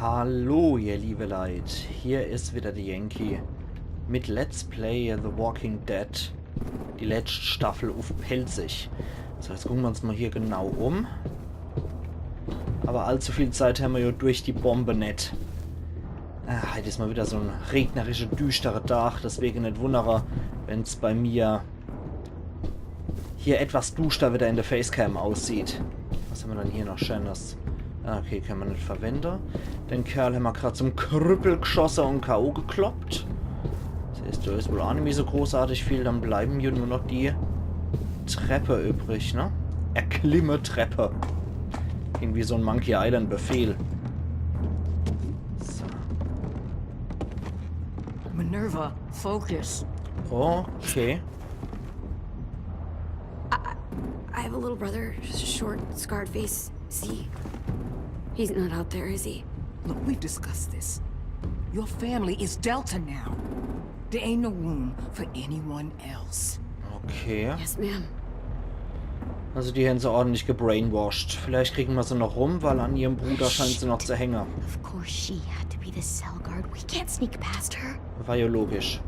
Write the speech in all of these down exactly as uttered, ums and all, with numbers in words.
Hallo, ihr liebe Leit. Hier is wieder de Yankee mit Let's Play The Walking Dead. Die letscht Staffel uff Pälzisch. So, jetzt gucke mer uns mol hier genau um. Awwer allzu viel Zeit hämmer jo durch die Bombe net. Ah, heit is mol wieder so'n regnerische, düstere Dag, deswege net wunnere, wenn's bei mir hier etwas duschter wieder in de Facecam aussieht. Was hämmer dann hier noch Scheenes? Ah, okay, kann mer net verwende. Den Kerl hämmer grad zum Krüppel gschosse un K O gekloppt. Das heißt, do is wohl aa nimmi so großartig viel. Dann bleiben hier nur noch die Treppe übrig, ne? Erklimme Treppe. Irgendwie so'n Monkey Island Befehl. So. Minerva, focus. Okay. I have a little brother, short, scarred face. See? He's not out there, is he? Look, we've discussed this. Your family is Delta now. There ain't no room for anyone else. Okay. Yes, ma'am. Also die hän se ordentlich gebrainwashed. Vielleicht kriegen mer se noch rum, weil an ihrem Bruder scheint se noch zu hänge. Of course she had to be the cell guard. We can't sneak past her. War jo logisch.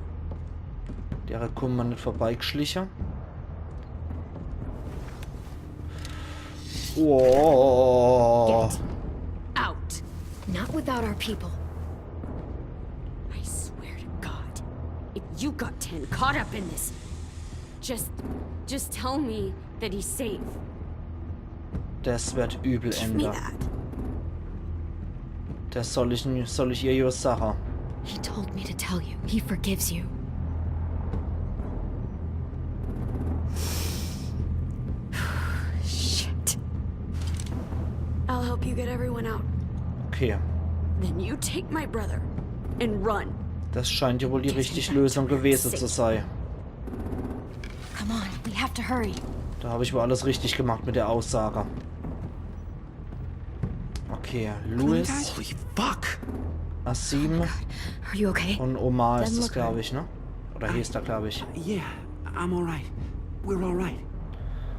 Dere kumme mer net vorbeigeschliche. Oh. Out. Not without our people. I swear to God, if you got ten caught up in this, just, just tell me that he's safe. Das wird übel, Give me Ende. That. Das soll ich, soll ich ihr jo sache. He told me to tell you. He forgives you. Shit. I'll help you get everyone out. Okay. Then you take my brother and run. Das scheint jo wohl die richtige Lösung gewese zu sei. Come on, we have to hurry. Da hab ich wohl alles richtig gemacht mit der Aussage. Okay, Luis, Holy fuck! Aasim Are you okay? un Omar is Doesn't es, look glaub right. Ich, ne? Oder heeßt er, glaub ich. Yeah, I'm all right. We're all right.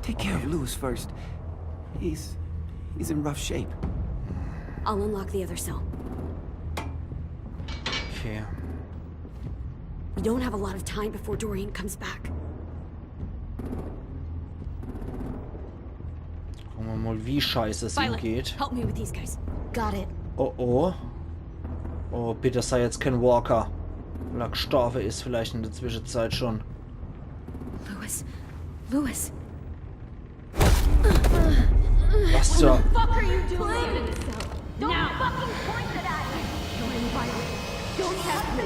Take care of Luz first. He's he's in rough shape. I'll unlock the other cell. Okay. We don't have a lot of time before Dorian comes back. Gucke mer mal, wie scheiße es ihm Violet, geht. Help me with these guys. Got it. Oh oh. Oh, bitte sei jetzt kein Walker. Weil er gestorbe is vielleicht in der Zwischenzeit schon. Lewis. Lewis. Was zur... Fuck are you doing? Don't fucking point it at me. You're in violation. Don't test me.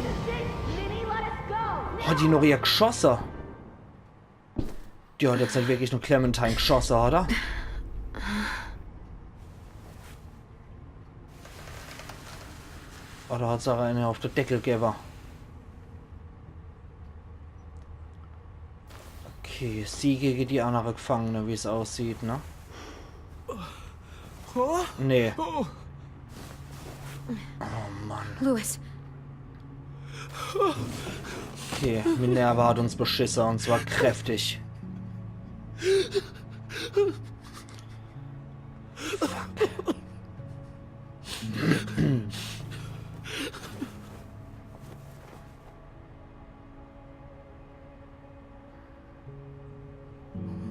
Minnie, let us go. Hat die noch ihr geschosse? Die hat jetzt net wirklich nur Clementine geschosse, oder? Oder hat se eine auf de Deckel gewwe? Okay, sie gege die andere Gefangene, wie's aussieht, ne? Nee. Oh Mann. Lewis. Okay, Minerva hat uns beschisse, und zwar kräftig.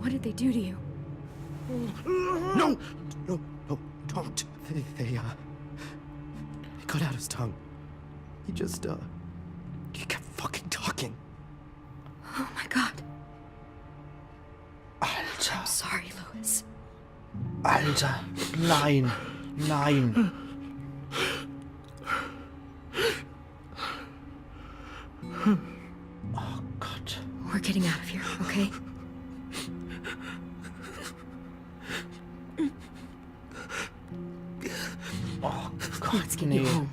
What did they do to you? No! No, no, don't. They, they, uh, they cut out his tongue. He just, uh, he kept fucking talking. Oh my god. Alter. Sorry, Lewis. Alter. Nein. Nein. Oh Gott. We're getting out of here, okay? Oh Gott, Let's get nee. You home.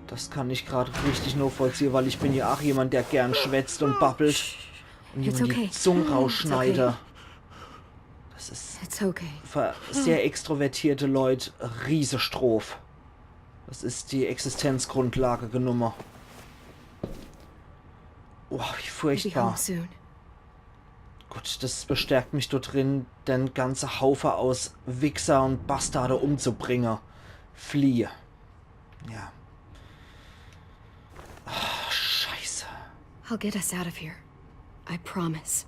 Das kann ich grad richtig nachvollziehe, weil ich bin ja auch jemand, der gern schwätzt und babbelt und It's jemand okay. die Zunge rausschneide. Das is It's okay. für sehr extrovertierte Leute Riesestrof. Das is die Existenzgrundlage genumme. Boah, wie Be furchtbar. Home soon. Gott, das bestärkt mich do drin, den ganze Haufe aus Wichser und Bastarde umzubringe. Flieh. Ja. Ah, Scheiße. I'll get us out of here. I promise.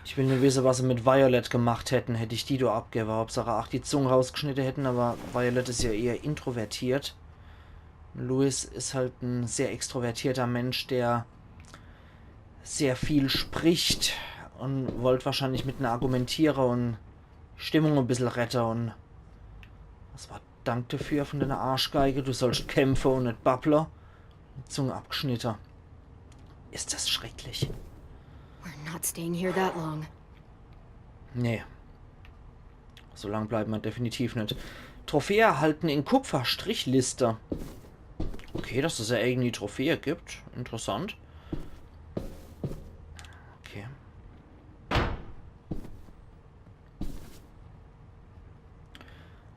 Ich will nur wisse, was se mit Violet gemacht hätten, hätt ich die do abgewwe. Hauptsache, ach, die Zunge rausgeschnitte hätten, aber Violet is ja eher introvertiert. Louis is halt en sehr extrovertierter Mensch, der sehr viel spricht und wollt wahrscheinlich mit ner argumentiere und Stimmung e bissel rette und was war Dank dafür von deiner Arschgeige, du sollst kämpfe und net babble. Zunge abgeschnitte. Is das schrecklich. We're not staying here that long. Nee. So lang bleiben wir definitiv net. Trophäe erhalten in Kupfer, Strichliste. Okay, dass es ja irgendwie Trophäe gibt. Interessant. Okay.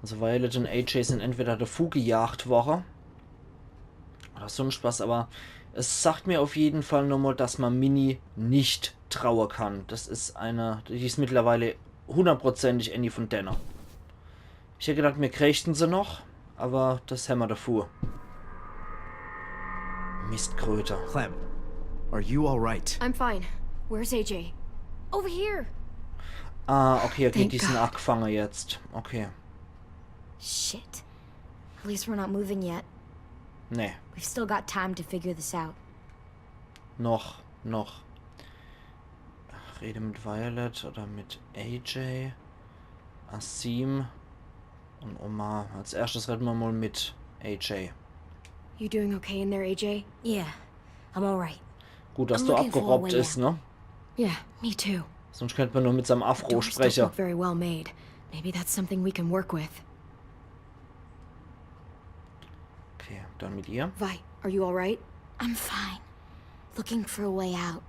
Also Violet und A J sind entweder davor gejagt worre oder sonst was, aber es sagt mir auf jeden Fall nochmal, dass man Minnie nicht traue kann. Das is eine, die is mittlerweile hundertprozentig ääni von denne. Ich hätt gedacht, mir krächten se noch, aber das hämmer davor. Mistkröte. Clem, are you all right? I'm fine. Where's A J? Over here. Ah, okay, okay, Thank die sind God. Aakfange jetzt. Okay. Shit. At least we're not moving yet. Nee. We've still got time to figure this out. Noch, noch. Rede mit Violet oder mit A J. Aasim und Omar. Als erstes reden wir mal mit A J. You doing okay in there, A J? Yeah, I'm all right. Gut, dass I'm du looking for a abgerobbt way is, ne? Yeah, me too. Sonst könnte man nur mit seinem The Afro doors don't sprechen. Look very well made. Maybe that's something we can work with. Okay, dann mit ihr. Vi, are you all right? I'm fine. Looking for a way out.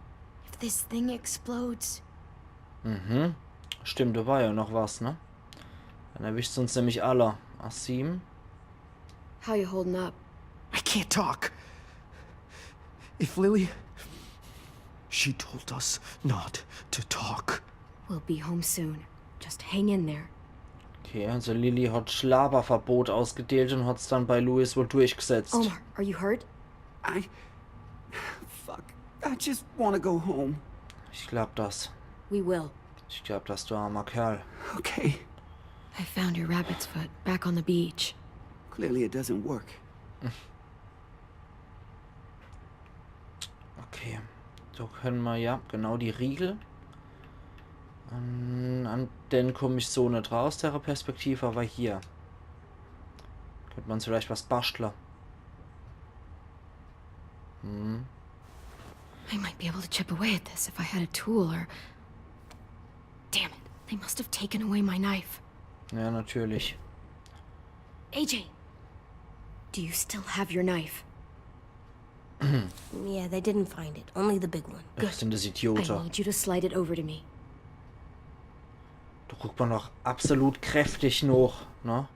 If this thing explodes, Mhm. Stimmt, da war ja noch was, ne? Dann erwischt's uns nämlich alle. Aasim. How you holding up? I can't talk. If Lily. She told us not to talk. We'll be home soon. Just hang in there. Okay, also Lily hat Schlaberverbot ausgedeelt und hat's dann bei Louis wohl durchgesetzt. Omar, are you hurt? I. Fuck. I just want to go home. Ich glaub das. We will. Ich glaub das, du armer Kerl. Okay. I found your rabbit's foot back on the beach. Clearly, it doesn't work. Okay. So können wir ja genau die Riegel. An, an den komm ich so net raus, der Perspektive, aber hier. Könnte man vielleicht was bastle. Hm. I might be able to chip away at this if I had a tool or. Damn it. They must have taken away my knife. Ja, natürlich. A J! Do you still have your knife? Yeah, they didn't find it. Only the big one. Ach, sind das I Idiote. need you to slide it over to me. Da guckt man doch absolut kräftig noch, ne?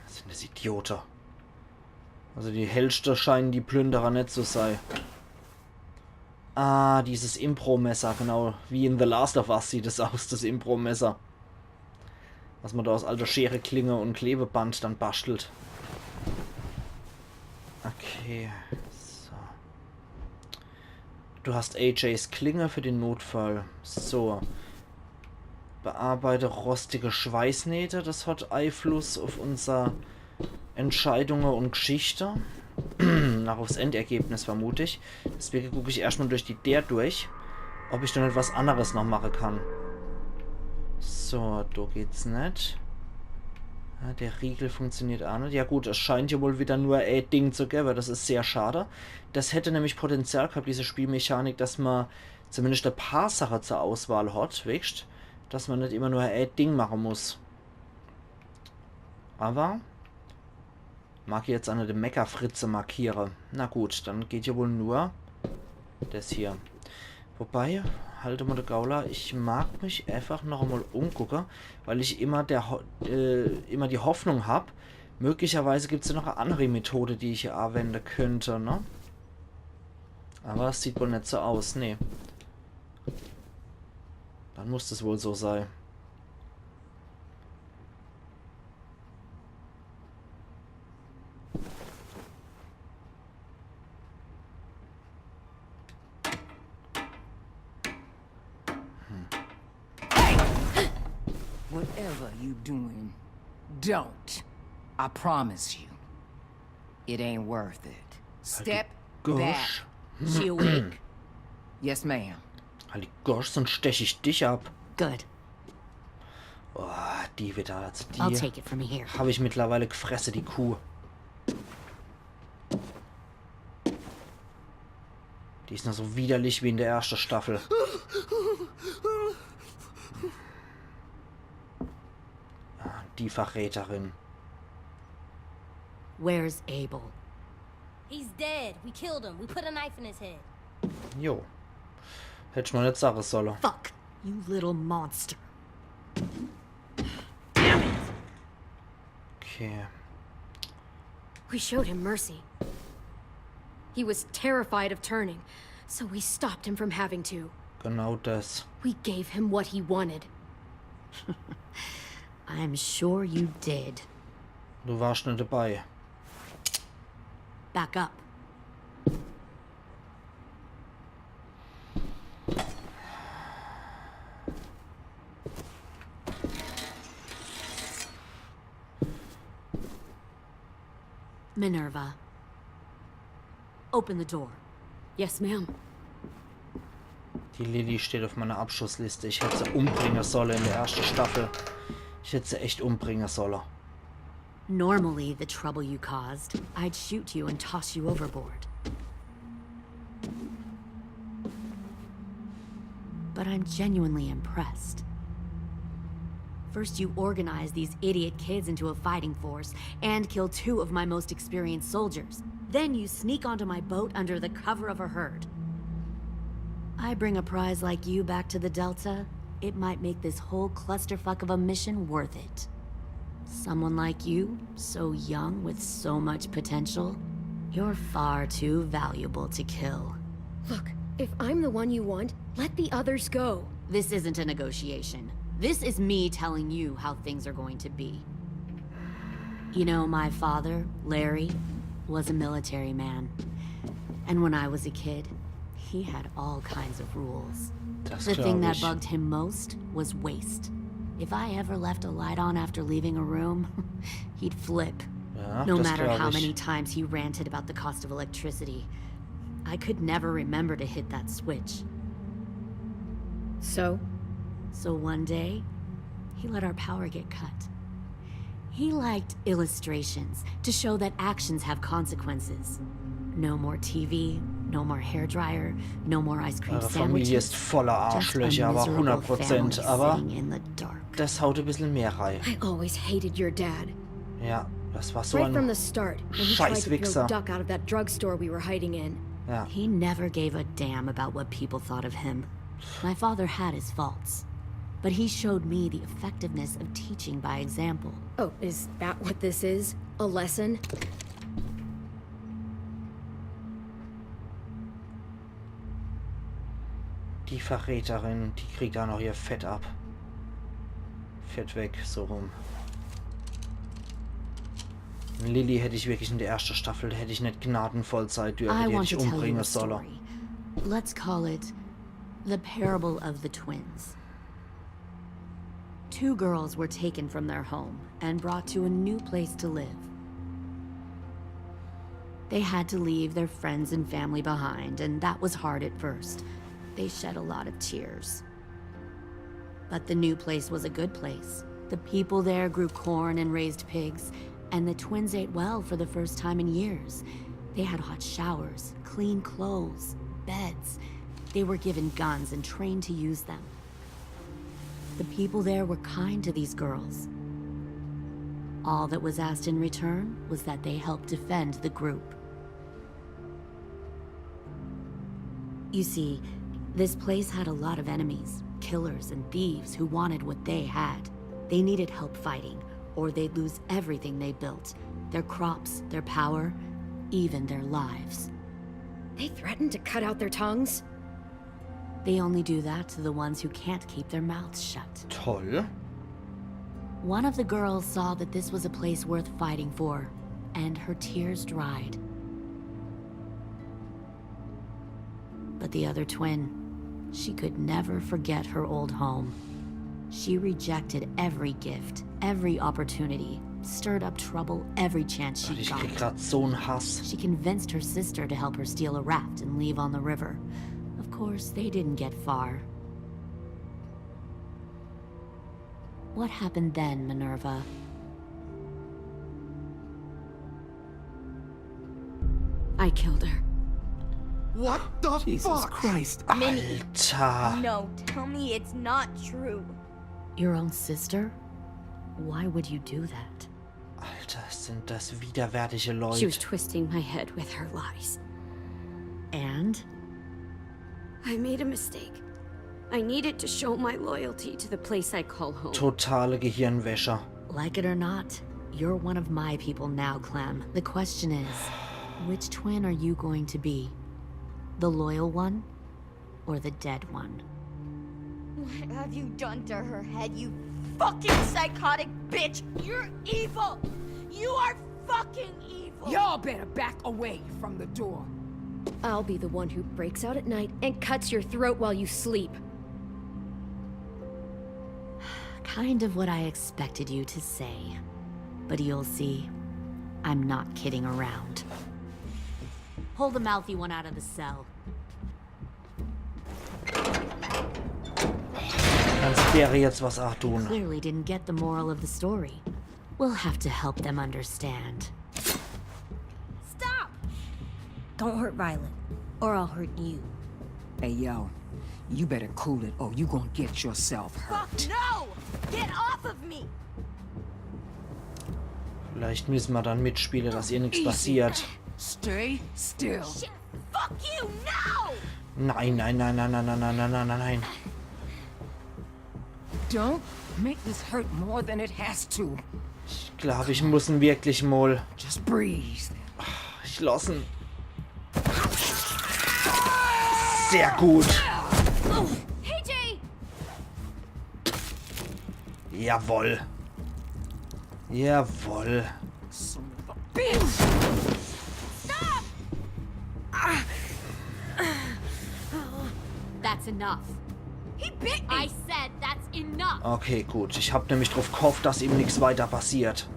Was sind das Idiote? Also die Hellste scheinen die Plünderer net zu sein. Ah, dieses Impro-Messer, genau. Wie in The Last of Us sieht es aus, das Impro-Messer. Was man da aus alter Schere, Klinge und Klebeband dann bastelt. Okay, so. Du hast A Js Klinge für den Notfall. So. Bearbeite rostige Schweißnähte. Das hat Einfluss auf unser Entscheidunge und Geschichte. Nach aufs Endergebnis vermut ich. Deswege guck ich erscht mal durch die Deer durch, ob ich dann etwas anderes noch mache kann. So, do geht's net. Ja, der Riegel funktioniert auch net. Ja gut, es scheint ja wohl wieder nur e Ding zu geben. Das is sehr schade. Das hätte nämlich Potenzial gehabt, diese Spielmechanik, dass man zumindest e paar Sache zur Auswahl hat, wisst? Dass man net immer nur e Ding machen muss. Aber mag jetzt an de Meckerfritze markiere. Na gut, dann geht ja wohl nur das hier. Wobei, halt mal de Gauler, ich mag mich einfach noch einmal umgucke, weil ich immer der Ho äh, immer die Hoffnung hab, möglicherweise gibt's ja noch e andere Methode, die ich hier anwende könnte, ne? Aber es sieht wohl net so aus, nee. Dann muss es wohl so sei. Whatever you doing, don't. I promise you, it ain't worth it. Step back. Gosh. She awake? Yes, ma'am. Halt die Gosch, sonst stech ich dich ab. Good. Oh, die wieder. Also I'll die take it from here. Hab ich mittlerweile gefresse, die Kuh. Die is noch so widerlich wie in der ersten Staffel. Ah, die Verräterin. Where's Abel? He's dead. We killed him. We put a knife in his head. Jo. Hätt ich mol net sage solle. Fuck, you little monster. Okay. We showed him mercy. He was terrified of turning, so we stopped him from having to. Genau das. We gave him what he wanted. I'm sure you did. Du warst net dabei. Back up. Minerva. Open the door. Yes, ma'am. Die Lilly steht auf meiner Abschussliste. Ich hätt se umbringe solle in der ersten Staffel. Ich hätt se echt umbringe solle. Normally, the trouble you caused, I'd shoot you and toss you overboard. But I'm genuinely impressed. First, you organize these idiot kids into a fighting force and kill two of my most experienced soldiers. Then you sneak onto my boat under the cover of a herd. I bring a prize like you back to the Delta, it might make this whole clusterfuck of a mission worth it. Someone like you, so young with so much potential, you're far too valuable to kill. Look, if I'm the one you want, let the others go. This isn't a negotiation. This is me telling you how things are going to be. You know, my father, Larry, was a military man. And when I was a kid, he had all kinds of rules. Das The thing glaub that ich. Bugged him most was waste. If I ever left a light on after leaving a room, he'd flip. Ja, No das matter glaub how ich. Many times he ranted about the cost of electricity, I could never remember to hit that switch. So? So one day, he let our power get cut. He liked illustrations to show that actions have consequences. No more T V, no more hair dryer, no more ice cream Eure Familie ist sandwiches. Voller Just a Arschlöcher, aber miserable hundert Prozent. Family Aber sitting in the dark. Das haut e bissel mehr rei. I always hated your dad. Ja, das war so Right from ein the start, when he tried to Scheißwichser. throw Duck out of that drugstore we were hiding in. Ja. He never gave a damn about what people thought of him. My father had his faults, but he showed me the effectiveness of teaching by example. Oh, is that what this is? A lesson? Die Verräterin, die kriegt auch noch ihr Fett ab. Fett weg, so rum. Lilly hätt ich wirklich in der ersten Staffel, hätt ich net gnadenvoll sei dürfe, I die hätt want ich to tell you umbringen a sollen. Story. Let's call it the Parable of the Twins. Two girls were taken from their home and brought to a new place to live. They had to leave their friends and family behind, and that was hard at first. They shed a lot of tears. But the new place was a good place. The people there grew corn and raised pigs, and the twins ate well for the first time in years. They had hot showers, clean clothes, beds. They were given guns and trained to use them. The people there were kind to these girls. All that was asked in return was that they help defend the group. You see, this place had a lot of enemies, killers and thieves who wanted what they had. They needed help fighting, or they'd lose everything they built. Their crops, their power, even their lives. They threatened to cut out their tongues? They only do that to the ones who can't keep their mouths shut. Toll. One of the girls saw that this was a place worth fighting for, and her tears dried. But the other twin, she could never forget her old home. She rejected every gift, every opportunity, stirred up trouble every chance she Ich got. Krieg grad so en Hass. She convinced her sister to help her steal a raft and leave on the river. Of course, they didn't get far. What happened then, Minerva? I killed her. What the Jesus fuck? Christ. Minnie. Alter. No, tell me it's not true. Your own sister? Why would you do that? Alter, sind das widerwärtige She was Leute. Twisting my head with her lies. And? I made a mistake. I needed to show my loyalty to the place I call home. Totale Gehirnwäsche. Like it or not, you're one of my people now, Clem. The question is, which twin are you going to be? The loyal one or the dead one? What have you done to her head, you fucking psychotic bitch? You're evil! You are fucking evil! Y'all better back away from the door. I'll be the one who breaks out at night and cuts your throat while you sleep. Kind of what I expected you to say. But you'll see, I'm not kidding around. Pull the mouthy one out of the cell. Kannst der jetzt was antun? Clearly didn't get the moral of the story. We'll have to help them understand. Stop! Don't hurt Violet, or I'll hurt you. Hey, yo. You better cool it or you gonna get yourself hurt. Fuck no! Get off of me! Vielleicht müssen wir dann mitspielen, dass ihr nichts passiert. Stay still. Shit! Fuck you! No! Nein, nein, nein, nein, nein, nein, nein, nein, nein, nein. Don't make this hurt more than it has to. Ich glaube, ich muss ihn wirklich mal. Just breathe. Ich lass ihn. Sehr gut. Hey, Jay! Jawohl. Jawohl. Son of a bitch! Stop! That's enough. He bit me! I said that's enough. Okay, gut. Ich hab nämlich drauf gehofft, dass ihm nichts weiter passiert.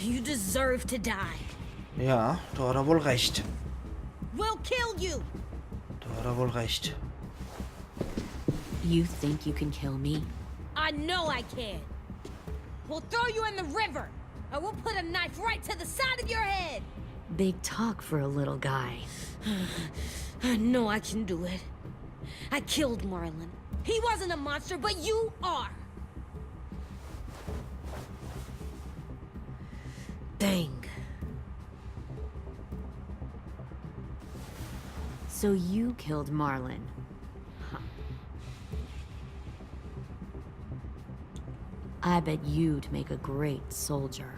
You deserve to die. Ja, da hat er wohl recht. We'll kill you! Da hat er wohl recht. You think you can kill me? I know I can. We'll throw you in the river. I will put a knife right to the side of your head. Big talk for a little guy. I know I can do it. I killed Marlon. He wasn't a monster, but you are. Dang. So you killed Marlon. Huh. I bet you'd make a great soldier.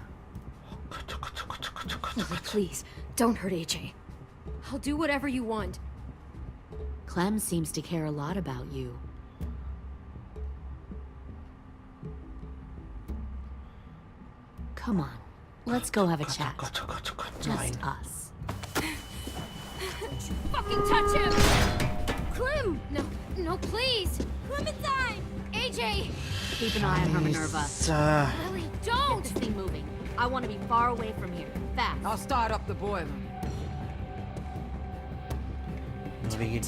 Please, don't hurt A J. I'll do whatever you want. Clem seems to care a lot about you. Come on, let's go have a chat. Gott, oh Gott, oh Gott, Just nein. Us. Fucking touch him! Clem! No, no, please! Clementine! A J! Keep an eye on her, Minerva. So, Lily, don't! Get this thing moving. I want to be far away from here. Fast. I'll start up the boiler. wegen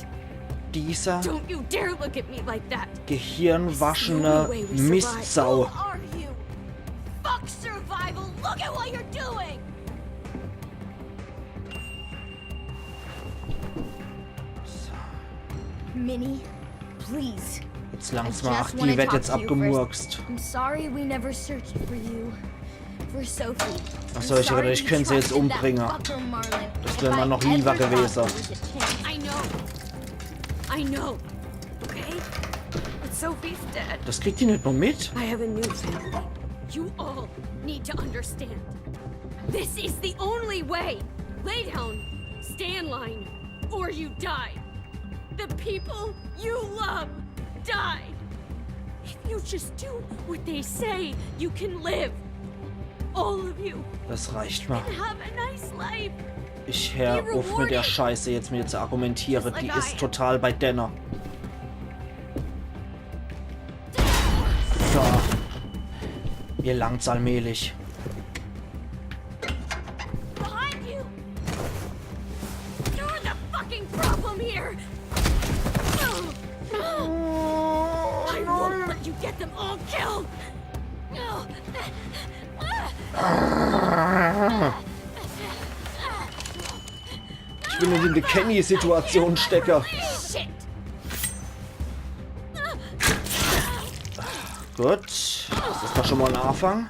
dieser Don't you dare look at me like that! gehirnwaschene Mistsau. Who are you? Fuck survival! Look at what you're doing! Minnie, please. Jetzt langt's I mal. just Ach, wanna die wird talk jetzt to you abgemurkst. I'm sorry we never searched for you. For Sophie. Ach so, ich hätte, ich könnte sie jetzt umbringen. Das wär mir noch lieber gewesen. I know. I know. Okay? But Sophie's dead. Das kriegt die nicht mehr mit. I have a new family. You all need to understand. This is the only way. Lay down. Stay in line. Or you die. The people you love die. If you just do what they say, you can live. All of you Das reicht mal. Can have a nice life. Ich hör uff mit der Scheiße jetzt mit ihr zu argumentieren. Die is total bei denne. So. Mir langt's allmählich. Behind you. You're the fucking problem here. I won't let you get them all killed. Ich will net in die Kenny-Situation stecke. Shit. Gut, das is doch schon mal en Anfang.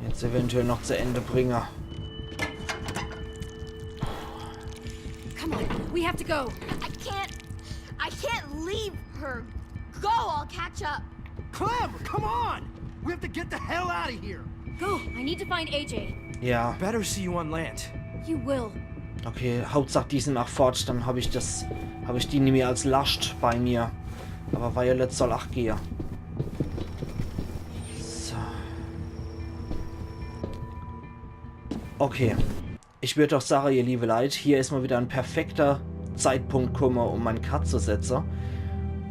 Jetzt eventuell noch zu Ende bringe. Come on, we have to go. I can't. I can't leave her. Go, I'll catch up. Clem, come on! We have to get the hell out of here. Go. I need to find A J. Ja, Better see you on land. You will. Okay, Hauptsach die sin ach fort, dann hab ich das, hab ich die nimmi als Lascht bei mir. Aber Violet soll ach gehe. So. Okay. Ich würd doch sage, ihr liebe Leit, hier is mal wieder en perfekter Zeitpunkt kumme, um mein Cut zu setze.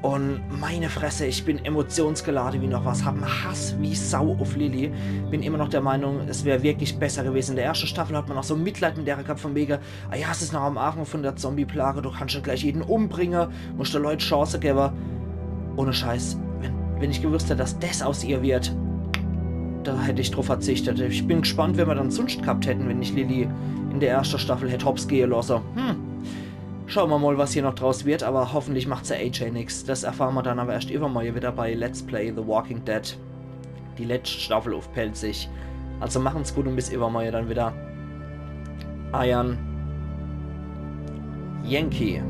Und meine Fresse, ich bin emotionsgelade wie noch was, hab en Hass wie Sau uff Lilly. Bin immer noch der Meinung, es wär wirklich besser gewesen. In der erschte Staffel hat man auch so Mitleid mit der gehabt, von wege, ah ja, es is noch am Anfang von der Zombie-Plage, du kannst net gleich jeden umbringe, musst de Leit Chance gewwe. Ohne Scheiß, wenn, wenn ich gewusst hätt, dass des aus ihr wird, da hätt ich drauf verzichtet. Ich bin gespannt, wen mer dann sunscht gehabt hätten, wenn ich Lilly in der erschte Staffel hätt hops gehe losse. Hm. Schaue mer mal, was hier noch draus wird, aber hoffentlich macht se A J nix. Das erfahre mer dann aber erscht iwwermorje wieder bei Let's Play The Walking Dead. Die letscht Staffel uff Pälzisch. Also machen's gut und bis iwwermorje dann wieder. Eiern Yankee.